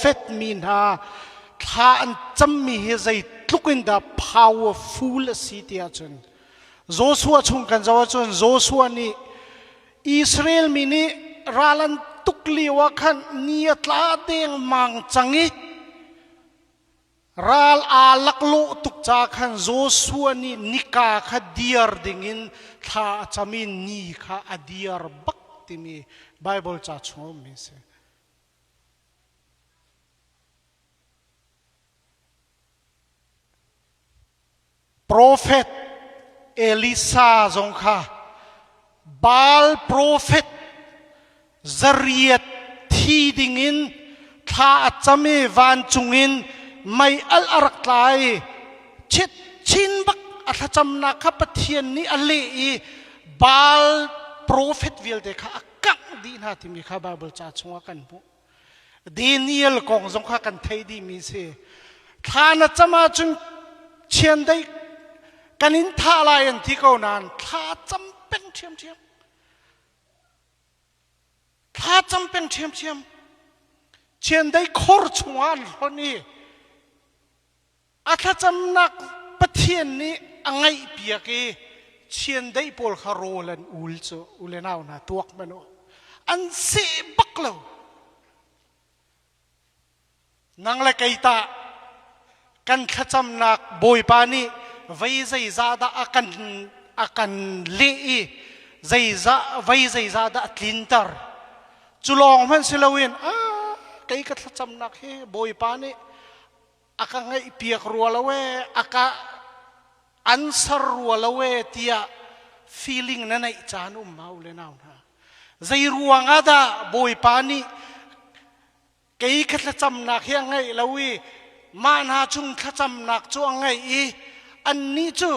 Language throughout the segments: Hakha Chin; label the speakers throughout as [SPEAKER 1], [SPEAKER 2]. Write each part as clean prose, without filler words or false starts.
[SPEAKER 1] Prophet mi hna thla an cammi hi zeitluk in dah powerful a si ti ahcun Joshua chung kan zoh ahcun Joshua nih Israel mi nih ral an tuk lio ah khan ni a tla dengmang cang i Ral aa laklawh tuk ca khan Joshua nih nika kha diar dingin thla a cam i ni kha a diar bak timi Baibal ca chung a ummi a si. Profet Elisa zong kha Baal profet zariat thi dingin thla a cam i vancung in mei alh a rak tla i chit chin bak a thlacamnak kha Pathian nih a leh i Baal profet vialte kha a kangh dih hna timi kha Baibal ca chungah kan hmuh. Daniel kong zong kha kan thei dihmi si. Thla na cam ahcun chiandeih kan in thah lai an ti ko nain thla cam peng ṭhiamṭhiam. Thla cam peng ṭhiamṭhiam. Chiandeih khor chungah an hlonh i a thlacamnak Pathian nih a ngaihpiak i chiandeih pawl kha rawl an ul cu u le nau hna tuak hmanh u an seh bak lo nang le kei tah kan thlacamnak Bawipa nih vei zeizah dah a kan a kan leh i zeizah vei zeizah dah a tlinter cu lawng hmanh si loin a kei ka thlacamnak hi Bawipa nih a ka ngaihpiak rua lo ee a ka answer rua lo ee tiah feeling na neih caan um ma u le nau hna zei ruang ah dah bawipa nih kei ka thlacamnak hi a ngaih lo i mah hna chung thlacamnak cu a ngaih i annih cu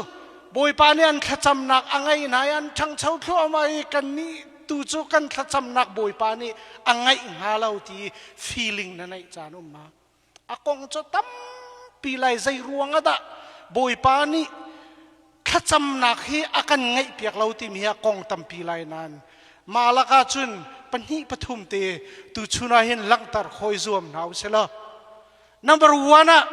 [SPEAKER 1] bawipa nih an thlacamnak a ngaih hna i an ṭhangcho thluahmah i kannih tu cu kan thlacamnak bawipa nih a ngaih hnga lo ti feeling na neih caan um ma A kong cu tampi lai zei ruang ah dah Bawipa nih thlacamnak hi a kan ngaihpiak lo timi hi a kong tampi lai nain mah lakah cun pahnih pathum te tuchun ah hin langhter khawi zuam hna u sih law number one ah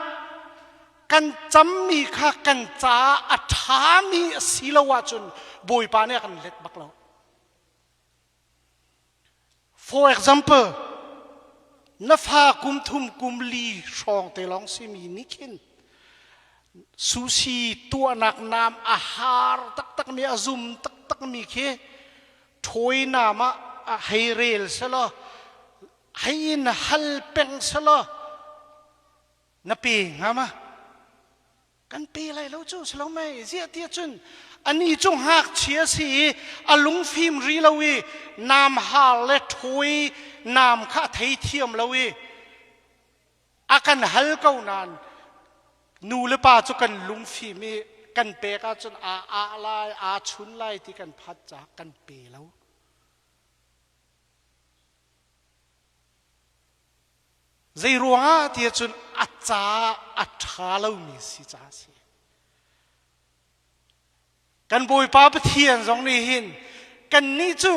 [SPEAKER 1] kan cammi kha kan caah a ṭhami a si lo ahcun Bawipa nih a kan let bak lo. For example, na fa kum thum kum li hrawng te lawng simi nih khin sushi tuahnak nam a har taktakmi a zum taktakmi khi ṭhawi nam ah a hei rel selaw hei in hal peng selaw na pe hnga ma? Kan pe lai lo cu si lo mei ziah ti cun ani cu ngakchia si i a lungfim ri lo i nam har le ṭhawi nam kha a thei thiam lo i a kan hal ko nain nu le pa cu kan lungfim i kan pek ahcun aa ah lai aa chun lai ti kan phat caah kan pe lo. Zei ruangah ti ahcun a ca a ṭha lomi si caah a si. Kan Bawipa Pathian zong nih hin kannih cu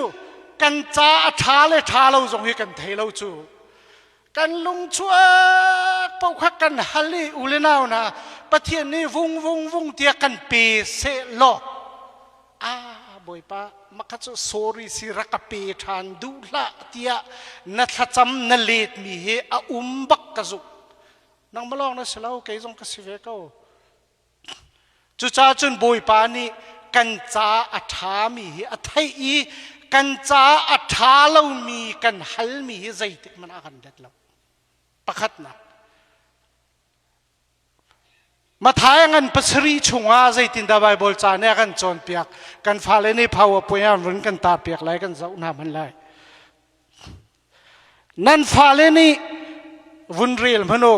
[SPEAKER 1] kan ca a ṭha le ṭha lo zong hi kan thei lo cu. Kan lungchuak paoh kha kan hal i u le nau hna Pathian nih vung vung vung tiah kan pe seh law ah Bawipa makha cu sorry si rak ka pe ṭhan duh hlah tiah na thlacam na letmi hi a um bak ka zumh nangmah lawng na si lo kei zong ka si ve ko cucaah cun Bawipa nih kan ca a ṭhami hi a theih i kan ca a ṭha lomi kan halmi hi zeitik hmanh ah a kan let lo pakhatnak Matthai ngan pasarih chungah zeitindah Baibal ca nih a kan cawnpiak? Kan fale nih PowerPoint ah run kan tarpiak lai, kan zoh hna hmanh lai. Nan fale nih vun rel hmanh u.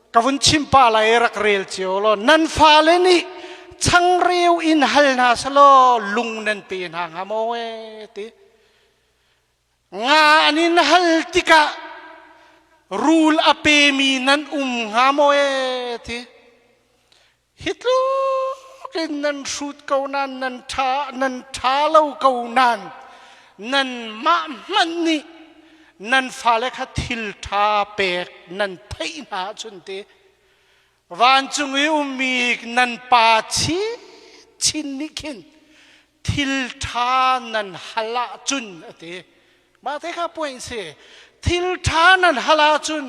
[SPEAKER 1] Ka vun chim pah lai i rak rel cio law nan fale nih changreu in hal hna selaw lung nan pe hna hnga maw ee ti. Nga an in hal tikah rul a pemi nan um hnga maw ee ti. Hi tluk in nan hrut ko nain nan ṭha nan ṭha lo ko nain nanmah hmanh nih Nan fale kha thil ṭha pek nan theih hna ahcun ti vancung i ummi nan pa chin nih khin thil ṭha nan hal ahcun a ti. Mah te kha point si. Thil ṭha nan hal ahcun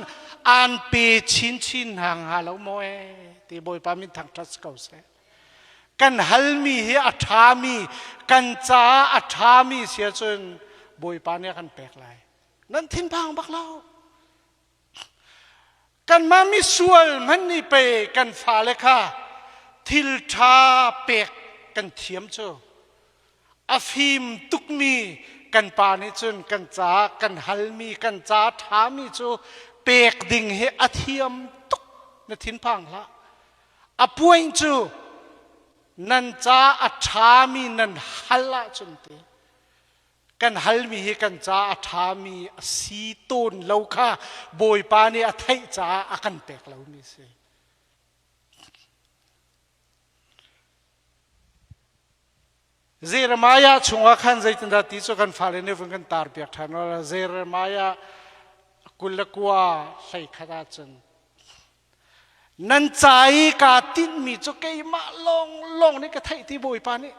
[SPEAKER 1] aan pe chinchin hna hnga lo maw ee ti Bawipa min thangṭhat si ko seh. Kan halmi hi a ṭhami, kan caah a ṭhami si ahcun Bawipa nih a kan pek lai. Nan thinphang bak lo. Kanmah misual hmanh nih pei kan fale kha thil ṭha pek kan thiam cu. A fim tukmi kan pa nih cun kan caah kan halmi, kan ca ṭhami cu pek ding hi a thiam tuk. Na thinphang hlah. A puain cu nan ca a ṭhami nan hal ahcun ti kan halmi hi kan ca a ṭhami a si tawn lo kha Bawipa nih a theih caah a kan pek lomi a si. Jeremiah chungah khan zeitindah ti cu kan fale nih vun kan tar piak ṭhan wala Jeremiah 29 hlei khat ahcun Nan ca i kaa tinhmi cu keimah lawnglawng nih ka theih ti Bawipa nih.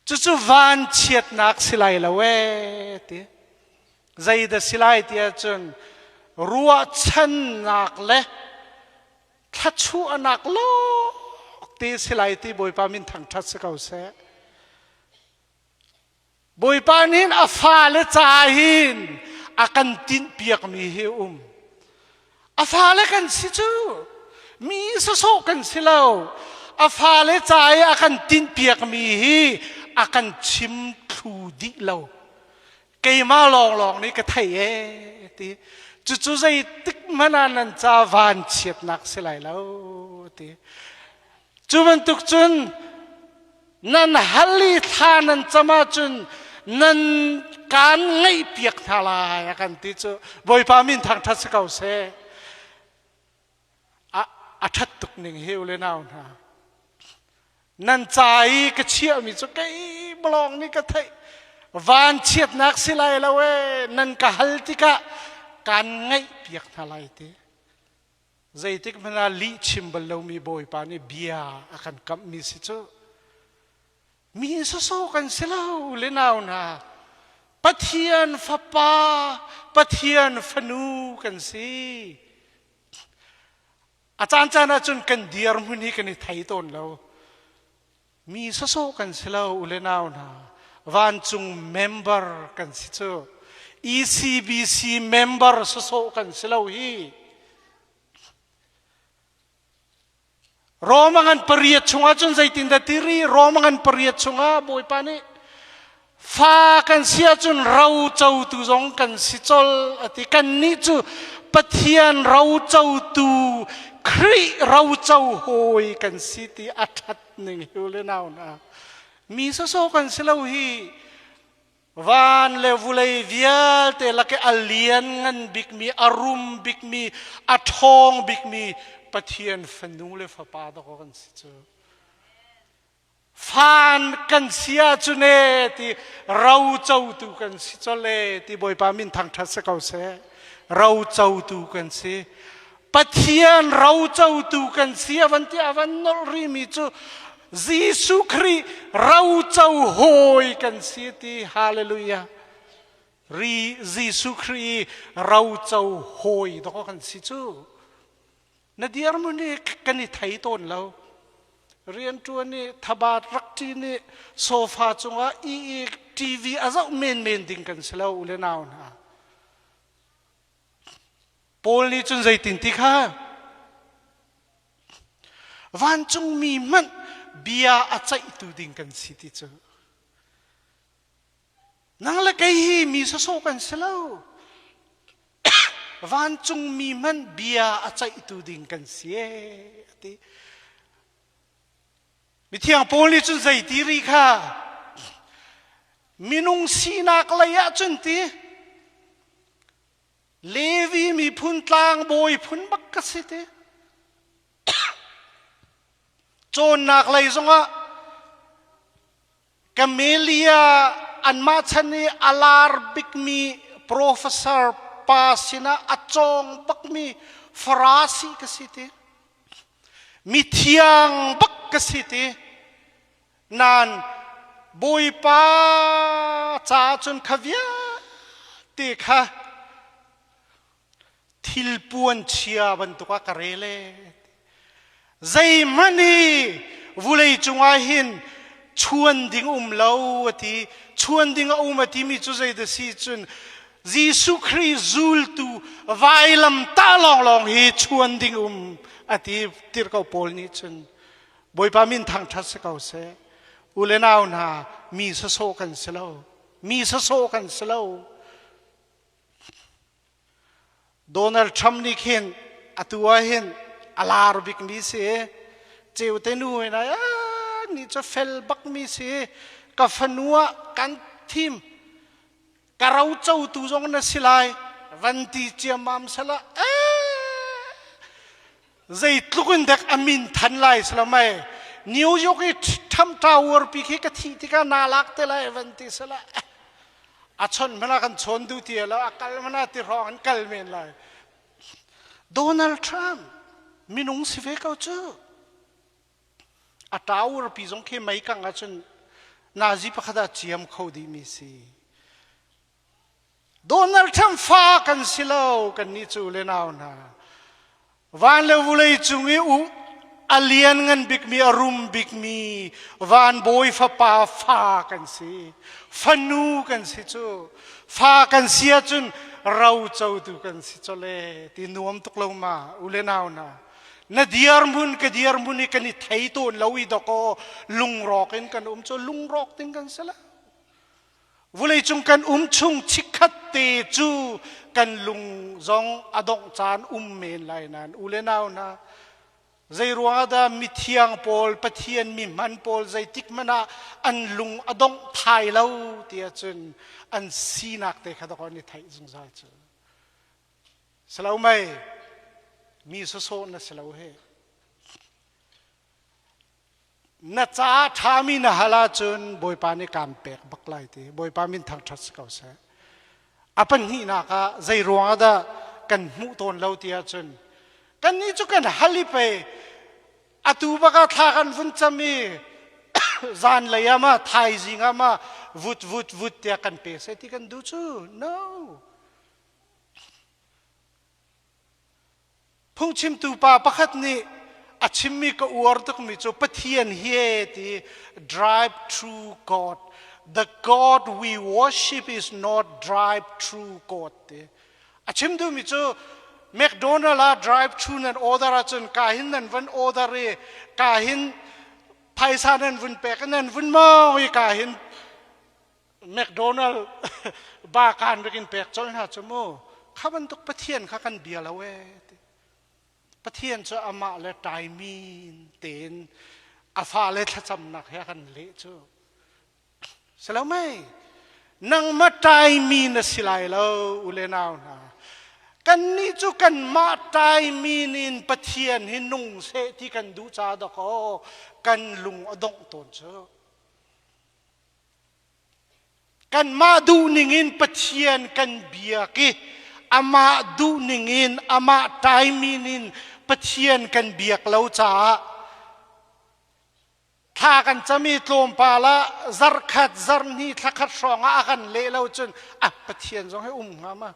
[SPEAKER 1] Cucu vanchiatnak si lai lo ee ti. Zeidah si lai ti ahcun ruahchannak le thluachuahnak lawng te si lai ti Bawipa min thangṭhat si ko seh. Bawipa nih a fale ca hin a kan tinhpiakmi hi um. A fale kan si cu mi sawsawh kan si lo. A fale ca i a kan tinhpiakmi hi a kan chim thlu dih lo. Keimah lawnglawng nih ka thei ee ti. Cucu zeitik hmanh ah nan ca vanchiatnak si lai lo ti. Cu bantuk cun nan hal i thla nan cam ahcun nan kaan ngaihpiak hna lai a kan ti cu Bawipa min thangṭhat si ko seh. A, a ṭhat tuk ning hi u le nau hna. Nan ca i ka chiahmi cu kei lawng nih ka theih. Vanchiatnak si lai lo ee nan ka hal tikah kaan ngaihpiak hna lai ti. Zeitik hmanh ah lih chim bal lomi Bawipa nih bia a kan kamhmi si cu mi sawsawh kan si lo le nau hna Pathian fapa Pathian fanu kan si a caan caan ahcun kan dirhmun hi kan i thei tawn lo mi sawsawh kan si lo u le nau hna vancung member kan si cu ECBC member sawsawh kan si lo hi Roma ngan pariat chungah cun zeitindah tiri Roma ngan pariat chungah Bawipa nih fa kan si ahcun ro cotu zong kan si col ati kannih cu Pathian ro cotu Khrih ro co hawi kan si ti a ṭhat ning hi le nau hna mi sawsawh kan si lo hi van le vulei vialte lak i a lian ngan bikmi a rum bikmi a ṭhawng bikmi Pathian fanu le fapa dawk kan si cu Fan kan si ahcun e ti ro cotu kan si chole ti Bawipa min thangṭhat si ko seh. Ro cotu kan si. Pathian ro cotu kan si a van ti a van nolh rihmi cu Jesuh Khrih ro co hawi kan si ti hallelujah. Ri Jesuh Khrih ro co hawi dawk kan si cu. Na dirhmun hi kan i thei tawn lo. Rianṭuan i thabat rak ṭin i sofa cungah i i TV a zoh menmen ding kan si lo u le nau hna. Paul nih cun zeitin ti kha vancungmi hmanh bia a ceihtu ding kan si ti cu. Nang le kei hi mi sawsawh kan si lo. Vancungmi hmanh bia a ceihtu ding kan si ee a ti. Mithiang Paul nih cun zei ti ri kha minung sinak lei ah cun ti Levi miphun tlangbawi phun bak ka si ti. Cawnnak lei zongah Camellia anmah chan i a lar bikmi professor pa sinah a cawng bakmi Farasi ka si ti. Mithiang bak ka si ti. Nan Bawipa caah cun kha vialte kha thilpuan chia bantuk ah ka rel ee. Zeihmanh hi vulei cungah hin chuan ding um lo a ti. Chuan ding a um a timi cu zei dah si cun Jesuh Khrih zultu vailam tah lawnglawng hi chuan ding um a ti tirhkoh Paul nih cun Bawipa min thangṭhat si ko seh. U le nau hna mi sawsawh kan si lo. Mi sawsawh kan si lo. Donald Trump nih khin atu ah hin a lar bikmi si. Ceute nu in ai ni cu fel bakmi si. Ka fanu ah kan thim. Ka ro cotu zong na si lai. Van ti ciammam sala zeitluk in dek a min than lai salamai New York i Trump Tower pi khi ka thih tikah naa lak te lai van ti sala a chon mana kan chawn du ti lo a kal mana ti hrawng an kal men lai Donald Trump minung si ve ko cu a tower pi zong khi mei kang ahcun nazi pakhat ah ciam kho dih mi si Donald Trump fa kan si lo kan nih cu le nau hna van le vulei cung i u a lian ngan bikmi a rum bikmi van bawi fapa fa kan si fanu kan si cu fa kan si ahcun ro cotu kan si chole ti nuam tuk lo ma u le nau hna na dirhmun ka dirhmun i kan i thei tawn lo i dakaw lungrawk in kan um cu lungrawk ding kan si lo Vawleicung kan um chung chikkhat te cu kan lung zong a dongh caan um men lai nain u le nau hna zei ruangah dah mithiang pawl Pathian mi hman pawl zeitik hmanh ah an lung a dongh thai lo ti ahcun an sinak te kha dawk an i theih zungzal cu silo mei mi sawsawh na si lo he Na caah ṭhami na hal ahcun Bawipa nih kaan pek bak lai ti. Bawipa min thangṭhat si ko seh. A pahnihnak ah zei ruangah dah kan hmuh tawn lo ti ahcun kannih cu kan hal i pei atu bak ah thla kan vun cam i zanlei ah ma thaizing ah ma vut vut vut tiah kan pe seh ti kan duh cu no Phungchimtu pa pakhat nih a chimmi ka uar tukmi cu Pathian hi ti drive through God. The God we worship is not drive through God ti. A chim duhmi cu McDonald ah drive through nan order ahcun ka hin nan van order i ka hin phaisa nan vun pek nan vun mawng i ka hin McDonald ba kaan rak in pek colh hna cu mu kha bantuk Pathian kha kan bia lo ee ti. Pathian cu amah le taimin tein a fale thlacamnak he a kan leh cu. Si lo mei? Nangmah taimi na si lai lo u le nau hna. Kannih cu kanmah taimin in Pathian hi nung seh ti kan duh ca dakaw kan lung a dongh tawn cu. Kanmah duhning in Pathian kan biak i amah duhning in amah taimin in Pathian kan biak lo caah thla kan cam i tlawmpal ah zarkhat zarhnih thlakhat hrawng ah a kan leh lo cun a Pathian zong hi um hnga ma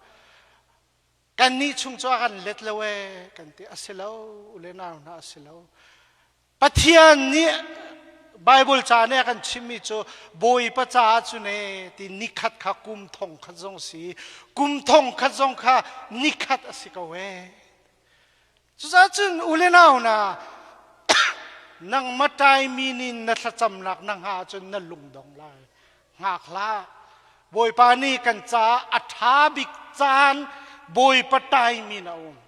[SPEAKER 1] kannih chung cu a kan let lo ee kan ti a si lo u le nau hna a si lo Pathian nih Bible ca nih a kan chimmi cu Bawipa caah cun ee ti nikhat kha kum thong khat zong si kum thong khat zong kha nikhat a si ko ee. Cucaah cun u le nau hna nangmah taimi nin na thlacamnak na hngah ahcun na lungdong lai. Hngak hlah. Bawipa nih kan caah a ṭha bik caan Bawipa taimi na um.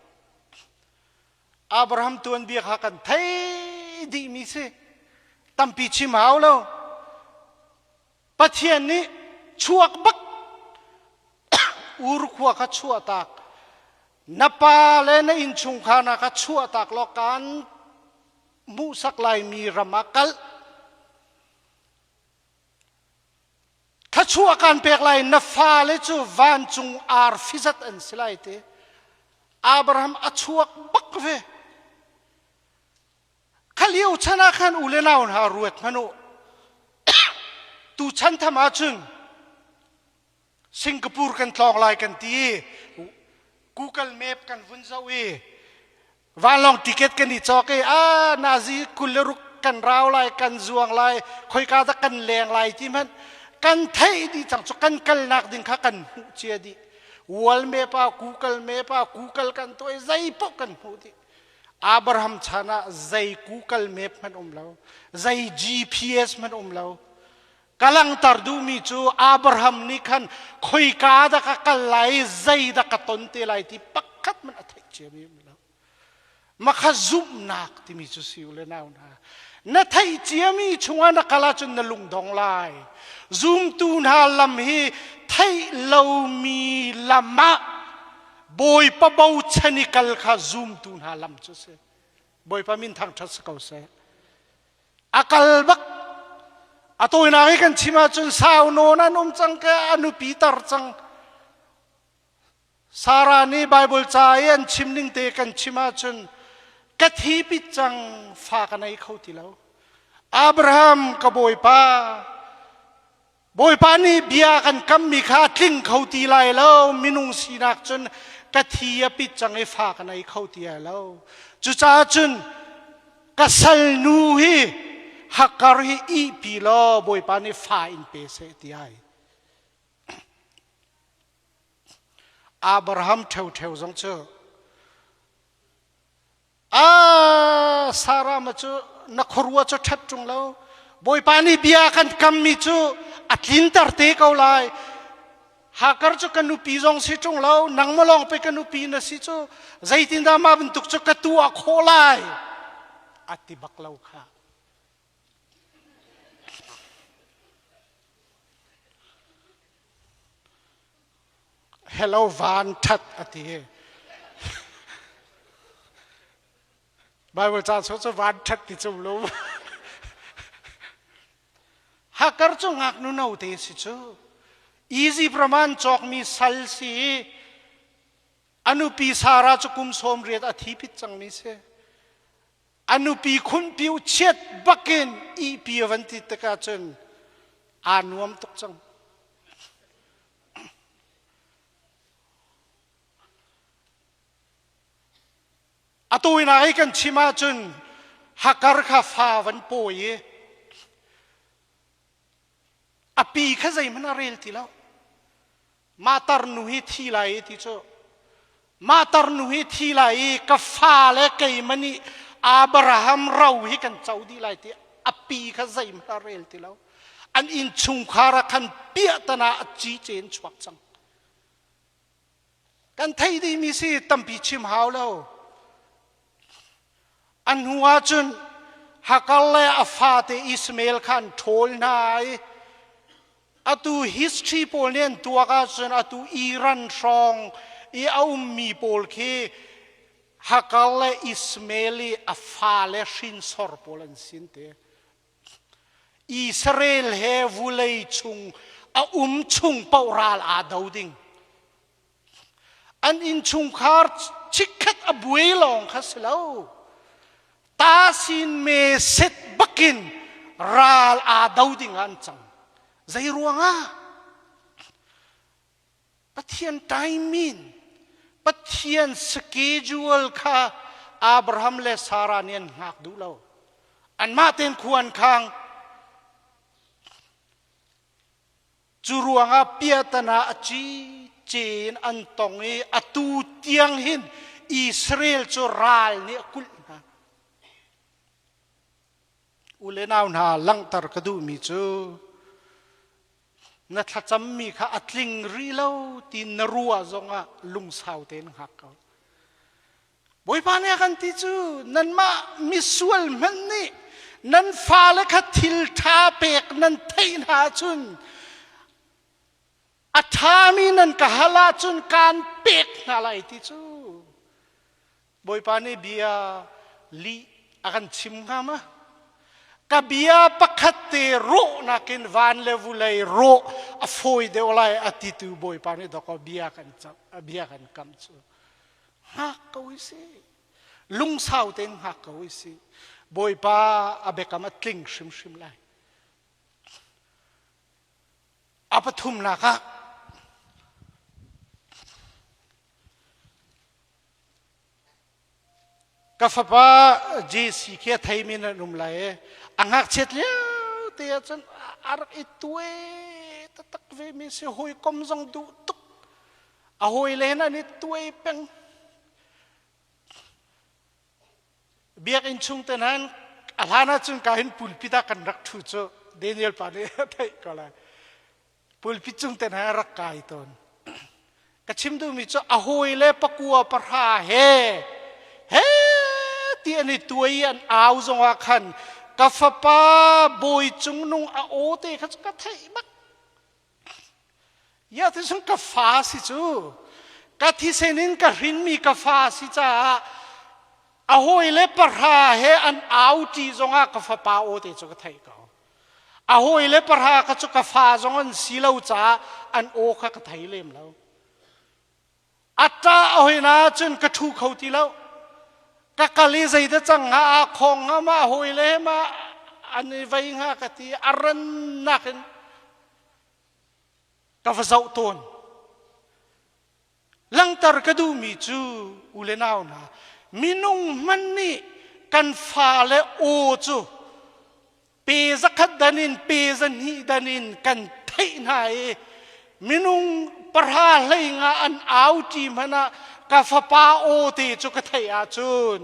[SPEAKER 1] Abraham tuanbia kha kan thei dihmi si. Tampi chim hau lo. Pathian nih chuak bak Ur khua kha chuahtak. Na pa le na innchungkhar hna kha chuahtak law kaan hmuhsak laimi ram ah kal. Thluachuah kaan pek lai, na fale cu vancung arfi zat an si lai ti. Abraham a chuak bak ve. Kha lio chan ah khan u le nau hna ruat hmanh u. Tu chan tham ahcun Singapore kan tlawng lai kan ti i Google Map kan vun zoh i vanlawng ticket kan i cawk i a nazi 26 kan rau lai kan zuang lai khoika dah kan leng lai ti hmanh kan theih dih cang cu kan kalnak ding kha kan hmuh cia dih World Map ah Google Map ah Google kan tuah i zei paoh kan hmuh dih Abraham chan ah zei Google Map hmanh um lo zei GPS hmanh um lo Ka langhter duhmi cu Abraham nih khan khoika dah ka kal lai i zeidah ka ton te lai ti pakhat hmanh a theih ciami um lo. Makha zumhnak timi cu si u le nau hna. Na theih ciami chungah na kal ahcun na lungdong lai. Zumtu hna lam hi theih lomi lam ah Bawipa bochan i kal kha zumtu hna lam cu si. Bawipa min thangṭhat si ko seh. A kal bak. A tawinak i kan chim ahcun sau nawn an um cang ke a nupi tar cang. Sarah nih Bible ca i an chim ning te kan chim ahcun ka thi pit cang fa ka nei kho ti lo. Abraham ka bawipa Bawipa nih bia kan kammi kha a tling kho ti lai lo. Minung sinak cun ka thi a pit cang i fa ka nei kho ti lai lo. Cucaah cun ka salnu hi Hagar hi ihpi law Bawipa nih fa in pe seh ti ai. Abraham ṭheuṭheu zong cu Ah, Sarah ma cu na khuarua cu ṭhat ṭung lo. Bawipa nih bia kan kammi cu a tlinter te ko lai. Hakar cu ka nupi zong si ṭung lo, nangmah lawng pe ka nupi na si cu zeitindah mah bantuk cu ka tuah khawh lai? A ti bak lo kha. Hello van ṭhat a ti. Bible ca cu cu van ṭhat ti cu lo. Hakar cu ngaknu no te si cu. Egypt ram an cawkmi sal si i a nupi Sarah cu kum 80 a thi pit cangmi si. A nupi khunpiu chiat bakin ihpi a van ti tikah cun aa nuam tuk cang. A tawinak i kan chim ahcun Hakar kha fa van pawi i a pi kha zeihmanh a rel ti lo. Mah tarnu hi thi lai i ti cu mah tarnu hi thi lai i ka fa le keimah nih Abraham ro hi kan co dih lai ti a pi kha zeihmanh a rel ti lo. An innchungkhar ah khan piahtana a ci cen chuak cang. Kan theih dihmi si tampi chim hau lo. An hnu ahcun Hagar le a fate Ishmael kha an ṭhawl hna i atu history pawl nih an tuak ahcun atu Iran hrawng i a ummi pawl khi Hagar le Ishmael i a fale hrinsor pawl an sin te. Israel he vulei chung a um chung paoh ral aa do ding. An innchungkhar chikkhat a buai lawng kha si lo. Ta sin me set bakin ral aa do ding ah an cang. Zei ruangah? Pathian timing, Pathian schedule kha Abraham le Sarah nih an hngak duh lo. Anmah tein khua an khang. Cu ruangah piahtana a ci in an tong i atu tiang hin Israel cu ral nih a kulh hna. U le nau hna langhter ka duhmi cu na thlacammi kha a tling rih lo ti na ruah zongah lungsau tein hngak ko. Bawipa nih a kan ti cu nanmah misual hmanh nih nan fale kha thil ṭha pek nan theih hna ahcun a ṭhami nan ka hal ahcun kaan pek hna lai ti cu Bawipa nih bia lih a kan chim hnga ma? Ka bia pakhat te rawhnak in van le vulei rawh a fawi deuh lai a titu Bawipa nih dawkaw bia kan bia kan kam cu. Hngak ko i si. Lungsau tein hngak ko i si. Bawipa a biakam a tling hrimhrim lai. A pathumnak ah Ka fapa JC khi a theimi nan um lai i a ngakchiat lio te ahcun a rak i tuai taktak ve mi si hawikom zong duh tuk a hawile hin an i tuai peng biakinn chung te nan a hlan ahcun ka hin pulpit ah kan rak ṭhu cu Daniel pa nih a theih ko lai pulpit cung te hna rak kai tawn. Ka chim duhmi cu a hawi le pakua pahra he he ti an i tuai i an au zongah khan ka fapa bawi cungnung a aw te kha cu ka theih bak. Ya ti cun ka fa si cu ka thisen in ka hrinmi ka fa si caah a hawi le pahra he an au ṭi zongah ka fapa aw te cu ka theih ko. A hawile pahra kha cu ka fa zong an si lo caah an aw kha ka thei lem lo. A ṭah a hoi na cun ka ṭhu kho ti lo. Ka kal i zeidah cang hnga aa khawng hnga ma a hawile he ma an i vei hnga ka ti a rannak in ka va zoh tawn. Langhter ka duhmi cu u le nau hna, minung hmanh nih kan fale aw cu pe zakhat dan in pe zahnih dan in kan theih hna i minung pahra hlei nga an au ṭi hmanh ah ka fapa aw te cu ka theih ahcun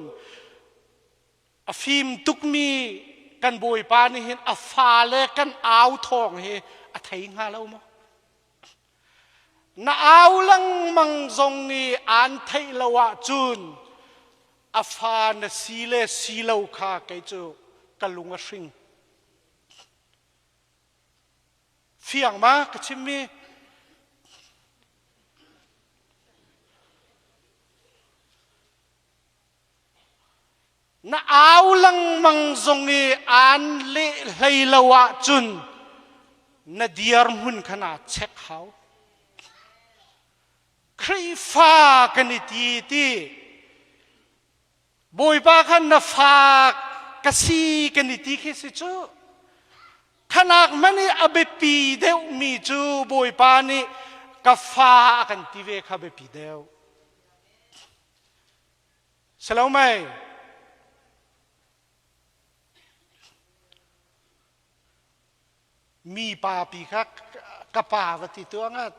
[SPEAKER 1] a fim tukmi kan Bawipa nih hin a fale kan au thawng hi a thei hnga lo maw? Na au lengmang zong i aan theih lo ahcun a fa na si le si lo kha kei cu ka lung a hring. Fiang ma ka chimmi? Na au lengmang zong i aan leh hlei lo ahcun na dirhmun kha naa check hau. Khrihfa kan i ti ti Bawipa khan na fa ka si kan i ti khi si cu. Khanak hmanh i a biapi deuhmi cu Bawipa nih ka fa a kan ti ve kha biapi deuh. Si lo mei? Mi pa pi kha ka pa va ti tuang ah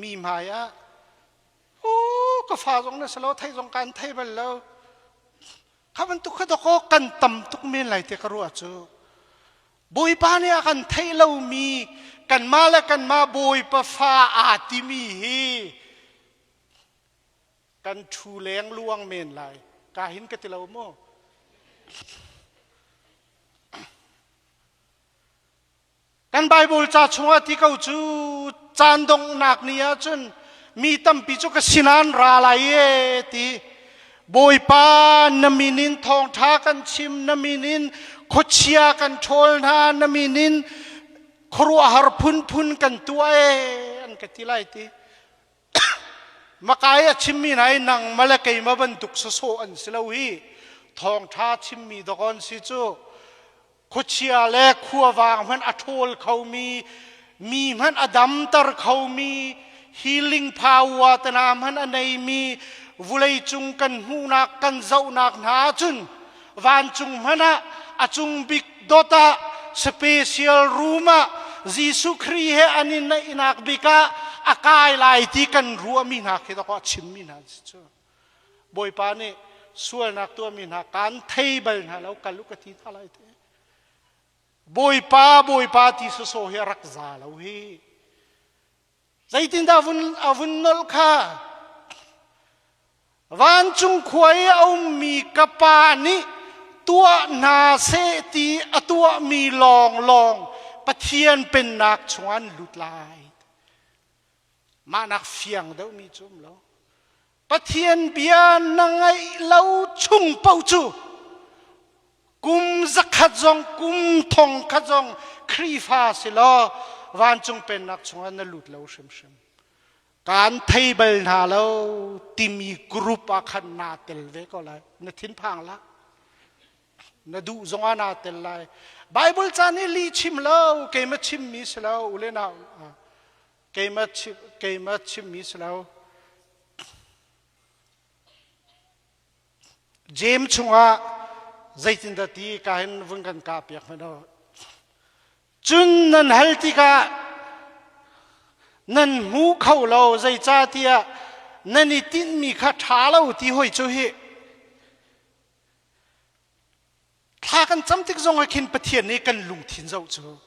[SPEAKER 1] mi hmai ah u ka fa zong na si lo thei zong kan thei bal lo kha bantuk kha dawkaw kan tam tuk men lai te ka ruah cu Bawipa nih a kan theih lomi kanmah le kanmah Bawipa fa aa timi hi Kan ṭhu leng luang men lai. Ka hin ka ti lo maw? Kan Bible ca chungah ti ko cu caan donghnak ni ahcun mi tampi cu ka sinan ra lai e ti Bawipa na min in thawngṭha kan chim na min in khuachia kan ṭhawl hna na min in khuaruahhar phunphun kan tuah e an ka ti lai ti Makai a chimmi hna hi nangmah le keimah bantuk sawsawh an si lo hi. Thawngṭha chimmi dawk si cu khuachia le khuavang hmanh a ṭhawl khomi, mi hmanh a damter khomi, healing power tana hmanh a neimi, vuleicung kan hmuhnak kan zohnak hna ahcun vancung hmanh ah a cung bik dot ah special room ah Jesuh Khrih he an i naihnak bik ah a kai lai ti kan ruahmi hna khi dawk a chimmi hna si cu Bawipa nih sualnak tuahmi hna kan thei bal hna lo kal u ka ti hna lai te Bawipa Bawipa ti sawsawh hi a rak za lo hi Zeitindah a vun, a vun nolh kha? Vancung khua i a ummi ka pa nih tuah hna seh ti a tuahmi lawnglawng Pathian pennak chungah an lut lai. Mah nak fiang deuhmi cu um lo. Pathian bia na ngaih lo chung paoh cu. Kum zakhat zong kum thong khat zong Khrihfa si law vancung pennak chungah na lut lo hrimhrim. Kaan thei bal hna lo timi group ah khan naa tel ve ko lai. Na thinphang la. Na duh zongah naa tel lai. Bible ca nih lih chim lo, keimah chimmi si lo, u le nau. Keimah chim, keimah chimmi si lo. James chungah zeitindah ti ka hin vun kan kah piak hmanh u. Cun nan hal tikah nan hmu kho lo zeicahtiah nan i tinhmi kha ṭha lo ti hoi cu hi thla kan cam tik zong ah khin Pathian nih kan lungthin zoh cu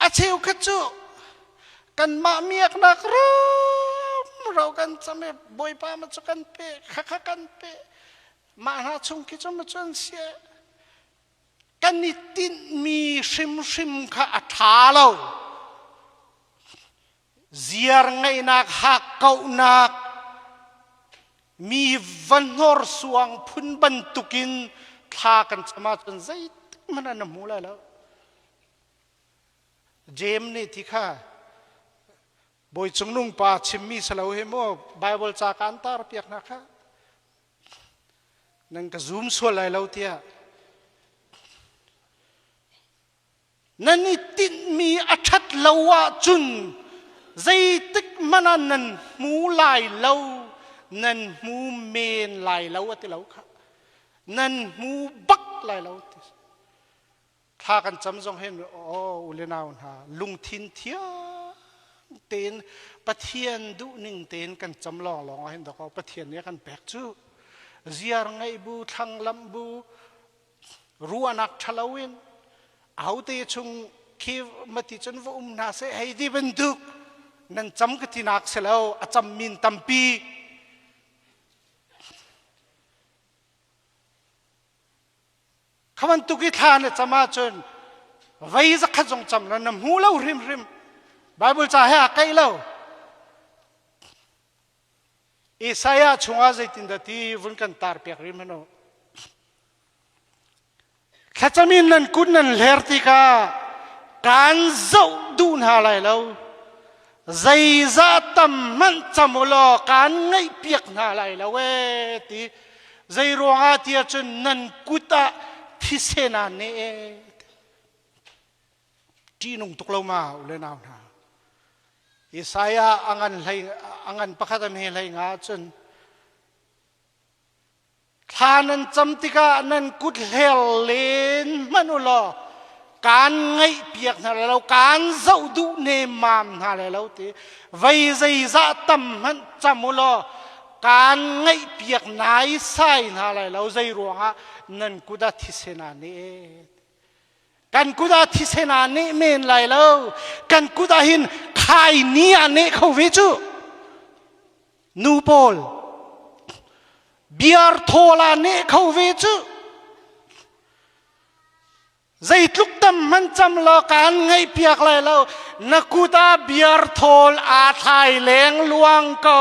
[SPEAKER 1] A cheukhat cu kanmah miaknak rumro kan cam i Bawipa ma cu kan pe, khakha kan pe, mah hna chung khi cu ma cu an si. Kan i tinhmi hrimhrim kha a ṭha lo. Ziar ngeihnak, hakkauhnak, mi va hnorsuang phun bantukin thla kan cam ahcun zeitik hmanh ah na hmu lai lo. James nih ti kha Bawi Cungnung pa chimmi si lo hi mu Bible ca kaan tar piak hna kha nan ka zoom sual lai lo tiah nan i tinhmi a ṭhat lo ahcun zeitik hmanh ah nan hmu lai lo nan hmu men lai lo a ti lo kha nan hmu bak lai lo ti thla kan cam zong hin aw u le nau hna lungthin thiang tein Pathian duhning tein kan cam lawnglawng ah hin dakaw Pathian nih a kan pek cu ziar ngeih bu thlanglamh bu ruahnak ṭhalo in ahote chung khi mati cun va um hna seh hei ti bantuk nan cam ka tinak si lo a cam min tampi Kha bantuk i thla na cam ahcun vei zakhat zong cam la na hmu lo hrimhrim. Bible ca he aa kaih lo. Isaiah chungah zeitindah ti vun kan tar piak rih hmanh u. Thlacam in nan kut nan hler tikah kaan zoh duh hna lai lo. Zeizah tam hmanh cam u law kaan ngaihpiak hna lai lo ee ti Zei ruangah tiah cun nan kut ah thisen aa neh ee. Ṭihnung tuk lo ma u le nau hna. Isaiah a ngan hlei a ngan pakhat a hme hlei nga ahcun thla nan cam tikah nan kut hler len hmanh u law kaan ngaihpiak hna lai lo kaan zoh duh nemmam hna lai lo ti vei zeizah tam hmanh cam u law kaan ngaihpiak naisai hna lai lo zei ruangah nan kut ah thisen aa neh kan kut ah thisen aa neh men lai lo kan kut ah hin khaini aa neh kho ve cu nu pawl biar thawl aa neh kho ve cu Zeitluk tam hmanh cam law kaan ngaihpiak lai lo. Na kut ah biar thawl aa thlai leng luang ko.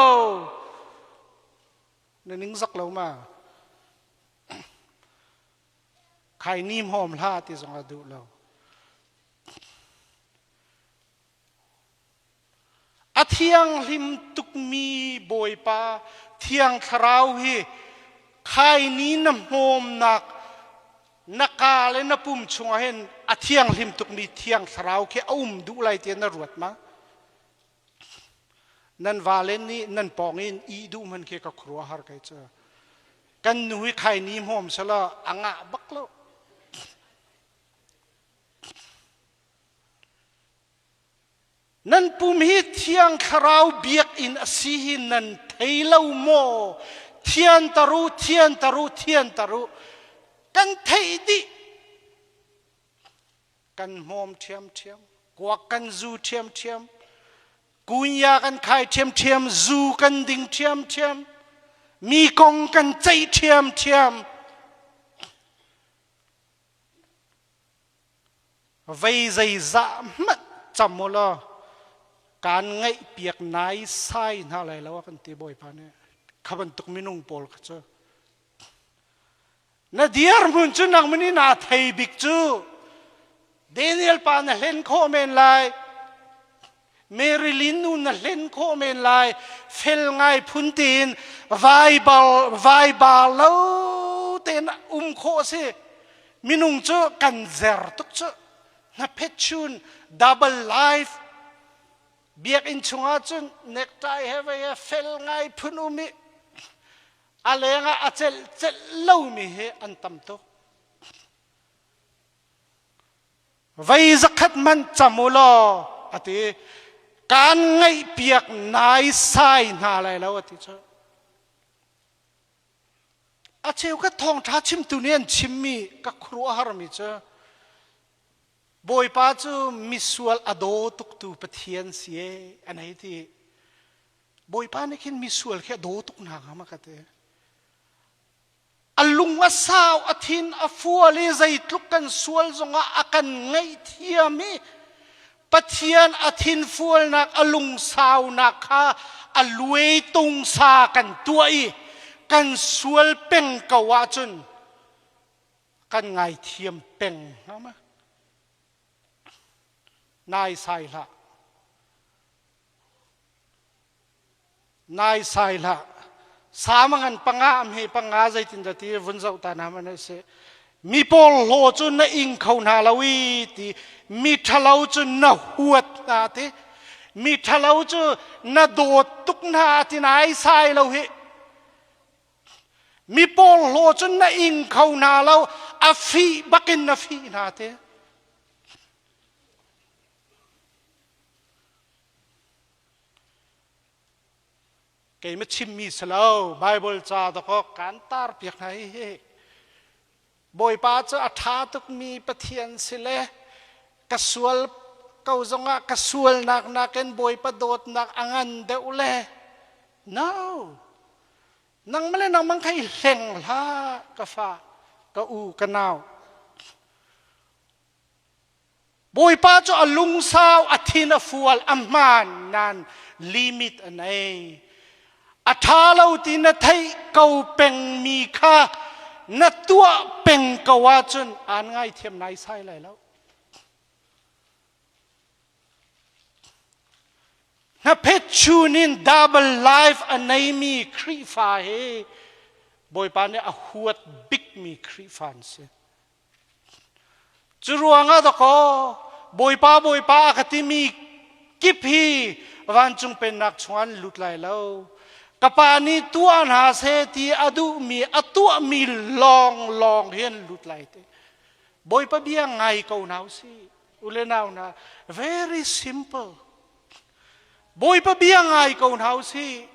[SPEAKER 1] Na ningzak lo ma? Khai nim hom hlah ti zong a duh lo. A thianghlim tukmi Bawipa Thiang Thlarau hi khaini na hmawmnak na ka le na pum chungah hin a thianghlim tukmi Thiang Thlarau khi a um duh lai tiah na ruat ma? Nan vale nih nan pawng in ih duh hman khi ka khuaruahhar kai cu. Kan nu hi khaini hmawm selaw a ngah bak lo. Nan pum hi Thiang Thlarau biakinn a si hi nan thei lo maw? Thianter u, thianter u, thianter u. Kan theih dih. Kan hmawm ṭhiamṭhiam, kuak kan zu ṭhiamṭhiam, kunya kan khai ṭhiamṭhiam, zu kan ding ṭhiamṭhiam, mi kong kan ceih ṭhiamṭhiam. Vei zeizah hmanh cam u law kaan ngaihpiak naisai hna lai lo a kan ti Bawipa nih. Kha bantuk minung pawl kha cu. Na dirhmun cu nangmah nih naa thei bik cu. Daniel pa na hlen khawh men lai. Marilyn nu na hlen khawh men lai. Fel ngai phun tein vai bal vai ba lo tein um khawh a si. Minung cu kan zer tuk cu. Hnaphet chun double life biakinn chungah cun necktie he vei he fel ngai phun um i a lengah a celh celh lomi hi an tam tuk. Vei zakhat hmanh cam u law a ti. Kaan ngaihpiak naisai hna lai lo a ti cu. A cheukhat thawngṭha chimtu nih an chimmi ka khuaruahharmi cu Bawipa cu misual a daw tuktu Pathian si e an hei ti. Bawipa nih khin misual khi a daw tuk hna hnga ma ka ti. A lung a sau, a thin a fual i zeitluk kan sual zongah a kan ngaihthiam i Pathian a thinfualnak, a lungsaunak kha a luai tungsa kan tuah i kan sual peng ko ahcun kan ngaithiam peng hnga ma? Naisai hlah. Naisai hlah. Sama ngan panga am he panga zeitin dah ti vun zoh ta na man se. Mi pawl hlaw cu na ing kho hna lo i ti mi ṭhalo cu na huat hna ti mi ṭhalo cu na dawt tuk hna ti naisai lo hi mi pawl hlaw cu na ing kho hna lo a fih bakin na fih hna ti Keimah chimmi si lo, Bible ca dawk kan tar piak hna hi. Bawipa cu a ṭha tukmi Pathian si le ka sual ko zongah ka sualnak nakin Bawipa dawtnak a ngan deuh le no nangmah le nangmah kha i hleng hlah ka fa ka u ka nau Bawipa cu a lungsau, a thin a fual, a hmaan nain limit a nei. A ṭha lo ti na theih ko pengmi kha na tuah peng ko ahcun aan ngaithiam naisai lai lo. Hnaphet chun in double life a neimi Khrihfa hi Bawipa nih a huat bikmi Khrihfa an si. Cu ruangah dakaw Bawipa Bawipa a ka timi kip hi vancung pennak chungah an lut lai lo. Ka pa nih tuah hna seh ti a duhmi a tuahmi lawnglawng hi an lut lai te. Bawipa bia ngai ko hna usih. U le nau hna, very simple. Bawipa bia ngai ko hna usih.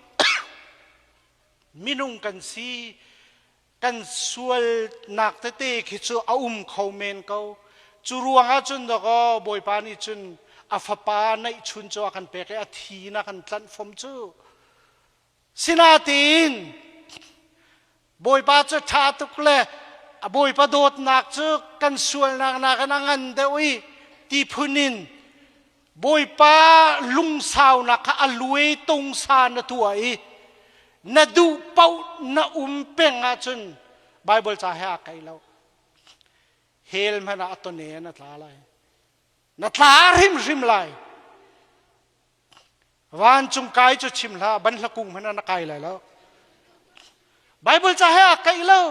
[SPEAKER 1] Minung kan si, kan sualnak tete khi cu a um kho men ko. Cu ruangah cun dakaw Bawipa nih cun a fapa neihchun cu a kan pek i a thi in a kan tlanh fom cu. Sinain Bawipa cu ṭha tuk le a Bawipa dawtnak cu kan sualnak nakin a ngan deuh i ti phun in Bawipa lungsaunak kha a luai tungsa na tuah i na duh paoh na um peng ahcun Bible ca he aa kai lo. Hell hmanh ah a tone na tla lai. Na tla hrimhrim lai. Vancung kai cu chim hlah, banhla kung hmanh ah na kai lai lo. Bible ca he aa kaih lo.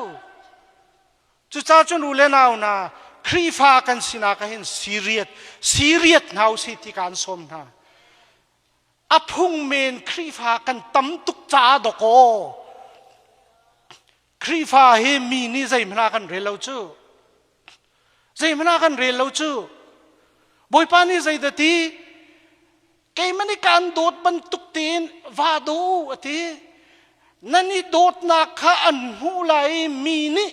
[SPEAKER 1] Cucaah cun u le nau hna, Khrihfa kan sinak ah hin serious, serious hna usih ti kaan sawm hna. A phung men Khrihfa kan tam tuk caah dawkaw. Khrihfa hi mi nih zeihmanh ah kan rel lo cu. Zeihmanh ah kan rel lo cu. Bawipa nih zeidah ti? Keimah nih kaan dawt bantuk tein va daw u a ti. Nan i dawtnak kha an hmuh lai i mi nih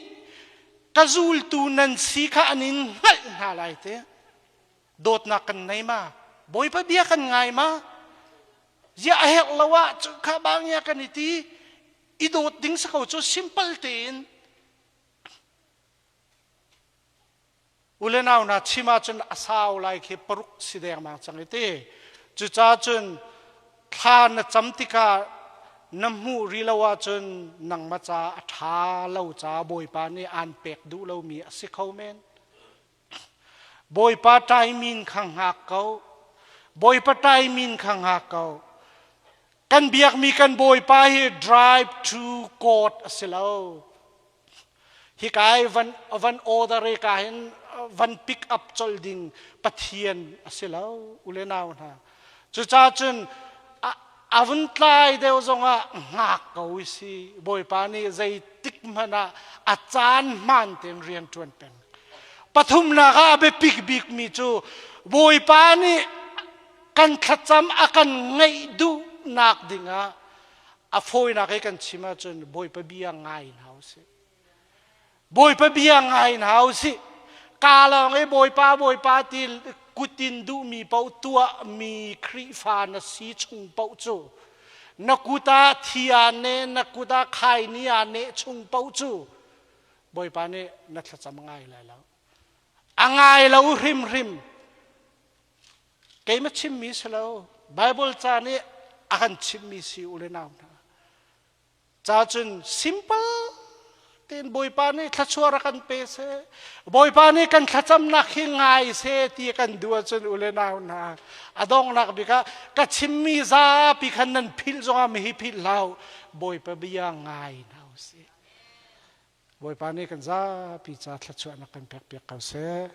[SPEAKER 1] ka zultu nan si kha an in hngalh hna lai ti. Dawtnak kan nei ma? Bawipa bia kan ngai ma? Ziah a herh lo ah cu kha bang ya kan i ti. I dawt ding si ko cu simple tein. U le nau hna chim ahcun a sau lai khi paruk si dengmang cang i ti. Cucaah cun thla na cam tikah na hmuh rih lo ahcun nangmah ca a ṭha lo ca Bawipa nih aan pek duh lomi a si kho men. Bawipa ṭaimin kha hngak ko. Bawipa ṭaimin kha hngak ko. Kan biakmi kan Bawipa hi drive to God a si lo. Hika i van, van order i ka hin van pick up colh ding Pathian a si lo u le nau hna. Cucaah cun a vun tlai deuh zongah hngak ko i si. Bawipa nih zeitik hmanh ah a caan hmaan tein rian ṭuan peng. Pathumnak ah a biapik bikmi cu Bawipa nih kan thlacam a kan ngaih duhnak dingah a fawinak i kan chim ahcun Bawipa bia ngai hna usih. Bawipa bia ngai hna usih. Ka lawng i Bawipa Bawipa ti kutin duhmi paoh tuahmi Khrihfa na si chung paoh cu na kut ah thi aa neh na kut ah khaini aa neh chung paoh cu Bawipa nih na thlacam ngai lai lo. A ngai lo hrimhrim. Keimah chimmi si lo. Bible ca nih a kan chimmi si u le nau hna. Ca cun simple tein Bawipa nih thluachuah rak kan pe seh. Bawipa nih kan thlacamnak hi ngai seh ti kan duh ahcun u le nau hna. A donghnak bik ah ka chimmi zapi khan nan philh zongah mi hi philh hlah u. Bawipa bia ngai hna usih. Bawipa nih kan zapi ca thluachuahnak kan pek piak ko seh.